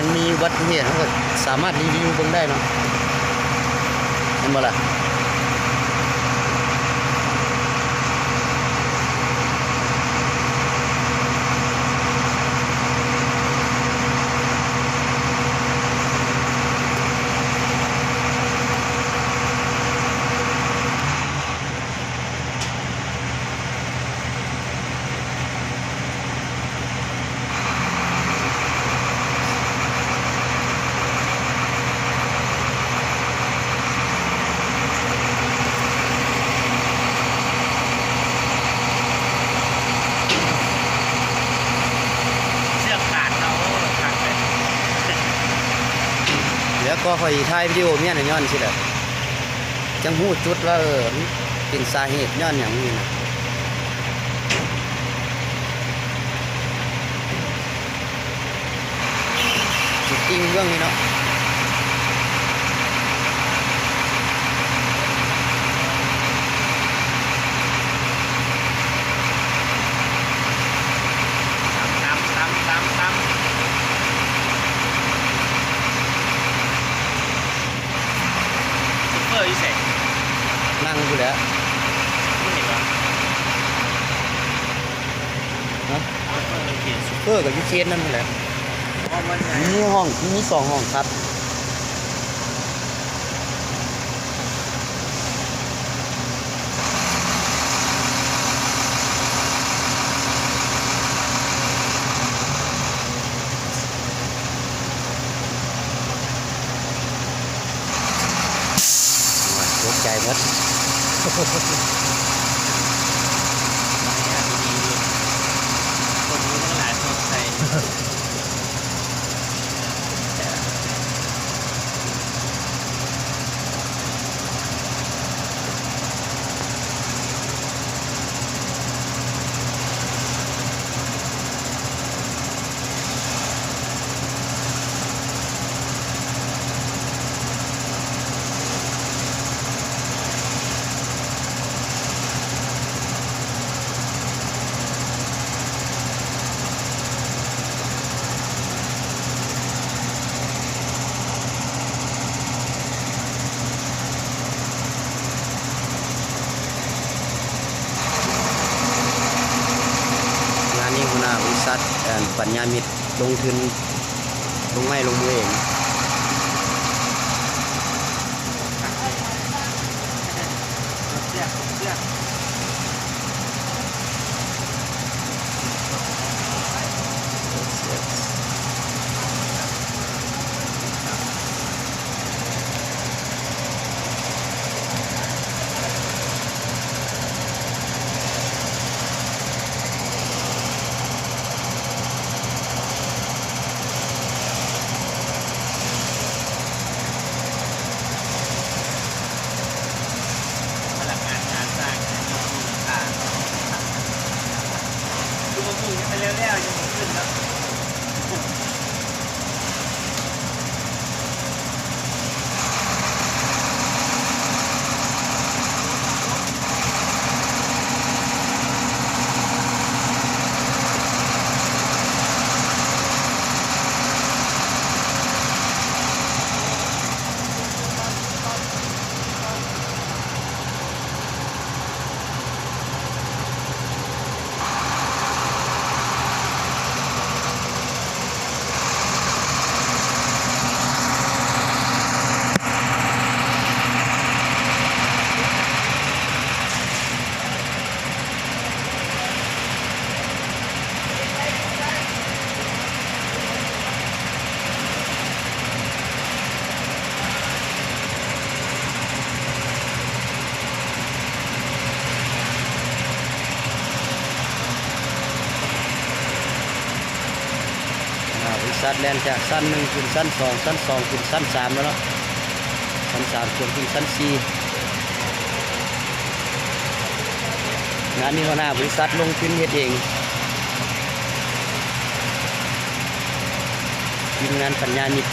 ມັນມີອຸບັດຕິເຫດ ເຮົາກໍສາມາດຣີວິວເບິ່ງໄດ້ເນາະ ແມ່ນບໍ່ລະ? ເຊືອກຂາດເນາະ ໂອ້ ຄັກເລີຍ. ແລ້ວກໍຂ້ອຍຖ່າຍວິດີໂອມ້ຽນໃຫ້ຍ້ອນຊີ້ແຫຼະ ຈັ່ງຮູ້ຈຸດວ່າ ເອີ ມັນເປັນສາເຫດຍ້ອນຫຍັງນີ້ນະ. ຊິຕິ່ງເບື້ອງນີ້ເນາະ ຕຳ ຕຳ ຕຳ ຕຳ ຕຳ. ໂຊເຟີຢູ່ໃສ? ນັ່ງຢູ່ແຫຼະ ບໍ່ເຫັນຫວາ? ຮະ? ໂຊເຟີຢູ່ເຂດນັ້ນແຫຼະ ມີຫ້ອງ ມີສອງຫ້ອງຄັບ. ໂອ້ຍ ຕົກໃຈໝົດ ມາຍາກດີເດ້ ຄົນຢູ່ທັງຫຼາຍໂພດໃສ່. ງານນີ້ຫົວໜ້າບໍລິສັດ ເອີ ປັນຍາມິດລົງທຶນ ລົງໄມ້ລົງມືເອງ. ພະນັກງານງານສ້າງ ຄືບໍ່ມຸງໃຫ້ມັນແລ້ວໆ ຍັງບໍ່ຂຶ້ນເນາະ. ອ່າ ບໍລິສັດແລ່ນຈາກຊັ້ນໜຶ່ງຂຶ້ນຊັ້ນສອງ, ຊັ້ນສອງຂຶ້ນຊັ້ນສາມແລ້ວເນາະ, ຊັ້ນສາມຂຶ້ນຊັ້ນສີ່. ງານນີ້ຫົວໜ້າບໍລິສັດລົງທຶນເຮັດເອງ, ທີມງານປັນຍາມິດ.